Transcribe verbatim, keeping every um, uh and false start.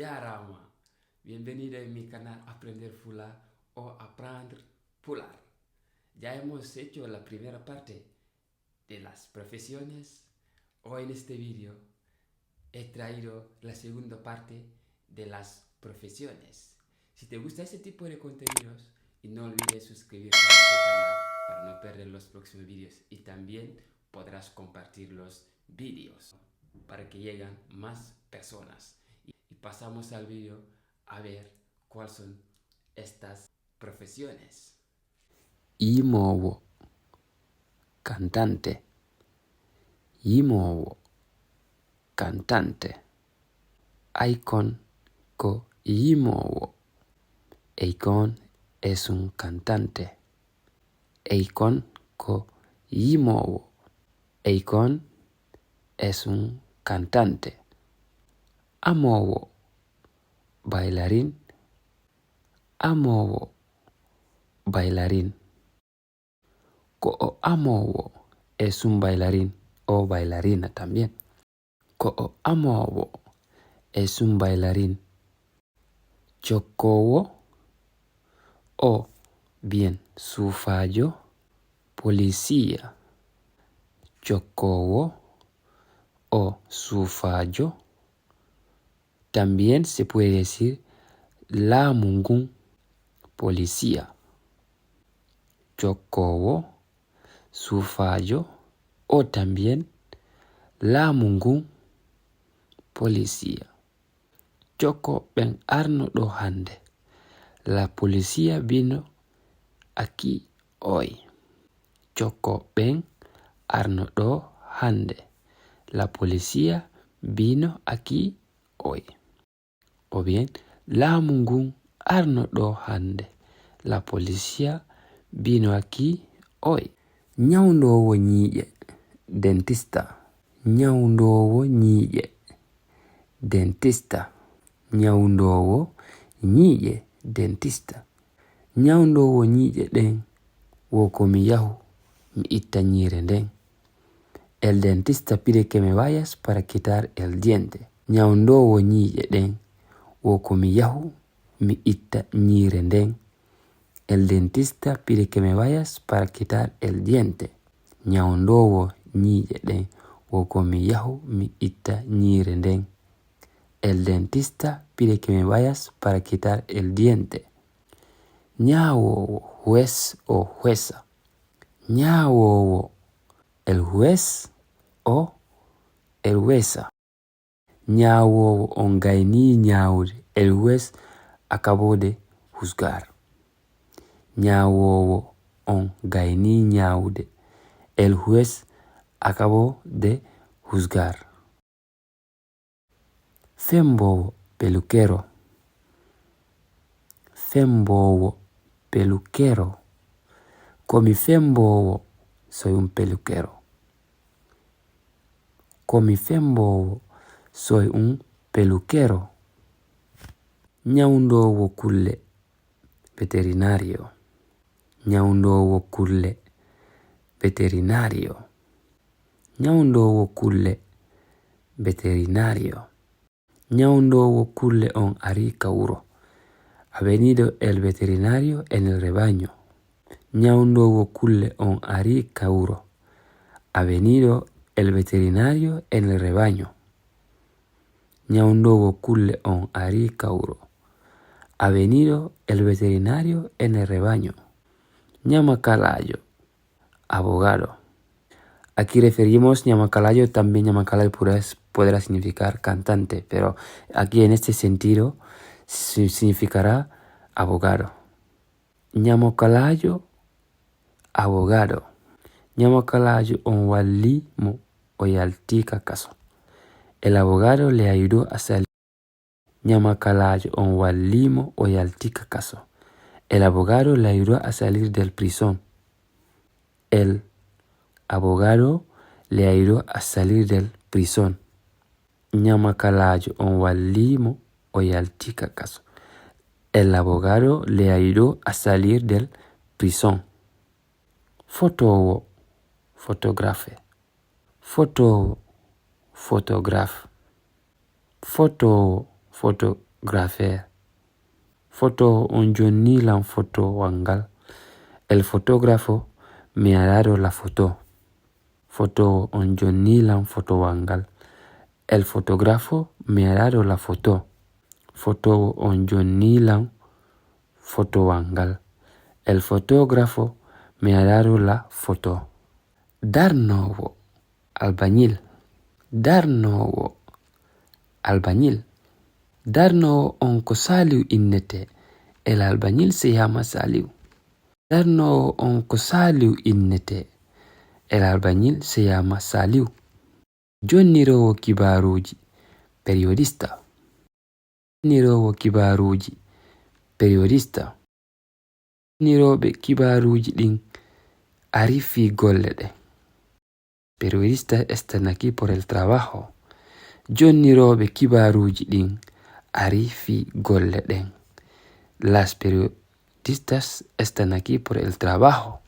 Jarama. Bienvenido en mi canal Aprender Fula o Aprender Pular. Ya hemos hecho la primera parte de las profesiones. Hoy en este vídeo he traído la segunda parte de las profesiones. Si te gusta este tipo de contenidos, y no olvides suscribirte a este canal para no perder los próximos vídeos y también podrás compartir los vídeos para que lleguen más personas. Y, y pasamos al vídeo a ver cuáles son estas profesiones. Yimoowo, cantante. Yimoowo, cantante. Aykon ko yimoowo. Aykon es un cantante. Aykon ko yimoowo. Aykon es un cantante. Amoowo, bailarín. Amoowo, bailarín. Ko o amoowo, es un bailarín o bailarina también. Ko o amoowo, es un bailarín. Jokkoowo, o bien suufaajo, policía. Jokkoowo, o suufaajo. También se puede decir laamu ngun, policía. Jokkoowo, suufaajo, o también laamu ngun, policía. Jokkooɓe ɓen arno ɗoo hannde. La policía vino aquí hoy. Jokkooɓe ɓen arno ɗoo hannde. La policía vino aquí hoy. O bien, laamu ngun arno ɗoo hannde. La policía vino aquí hoy. Ñawndoowo ñiiƴe, dentista. Ñawndoowo ñiiƴe, dentista. Ñawndoowo ñiiƴe, dentista. Ñawndoowo ñiiƴe ɗen wo ko mi yahu mi itta ñiire nden. El dentista pide que me vayas para quitar el diente. Ñawndoowo ñiiƴe ɗen wo ko mi yahu mi itta ñiire nden. El dentista pide que me vayas para quitar el diente. Ñawndoowo ñiiƴe ɗen wo ko mi yahu mi itta ñiire nden. El dentista pide que me vayas para quitar el diente. Ñaawoowo, juez o jueza. Ñaawoowo, el juez o el jueza. Ñaawoowo on gaynii ñaawude, el juez acabó de juzgar. Ñaawoowo on gaynii ñaawude, el juez acabó de juzgar. Femboowo, peluquero. Femboowo, peluquero. Ko mi femboowo, soy un peluquero. Ko mi femboowo, soy un peluquero. Ñawndoowo kulle, veterinario. Ñawndoowo kulle, veterinario. Ñawndoowo kulle, veterinario. Ñawndoowo kulle on arii ka wuro. Ha venido el veterinario en el rebaño. Ñawndoowo kulle on arii ka wuro. Ha venido el veterinario en el rebaño. Ñawndoowo kulle on arii ka wuro. Ha venido el veterinario en el rebaño. Ñamakalaajo, abogado. Aquí referimos ñamakalaajo, también ñamakalaajo podrá, podrá significar cantante, pero aquí en este sentido si-, significará abogado. Ñamakalaajo, abogado. Ñamakalaajo on wallii mo o yaltii ka kaso. El abogado le ayudó a salir. Ñamakalaajo on wallii mo o yaltii ka kaso. El abogado le ayudó a salir del prison. El abogado le ayudó a salir del prison. Ñamakalaajo on wallii mo o yaltii ka kaso. El abogado le ayudó a salir del prison. Fotoowo, fotografe. Fotoowo, fotografe. Fotoowo, foto, Grafer. Foto on jonni lan fotowal ngal. El fotógrafo me ha dado la foto. Foto on jonni lan fotowal ngal. El fotógrafo me ha dado la foto. Foto on jonni lan fotowal ngal. El fotógrafo me ha dado la foto. Darnowo. Albañil. Darnowo. Albañil. Darnowo on ko Saliw innete. El albañil se llama Saliw. Darnowo on ko Saliw innete. El albañil se llama Saliw. Jonniroowo kibaaruuji. Periodista. Jonniroowo kibaaruuji. Periodista. Jonnirooɓe kibaaruuji ɗin ari fii golle ɗen. Periodistas están aquí por el trabajo. Jonnirooɓe kibaaruuji ɗin ari fii golle ɗen. Las periodistas están aquí por el trabajo.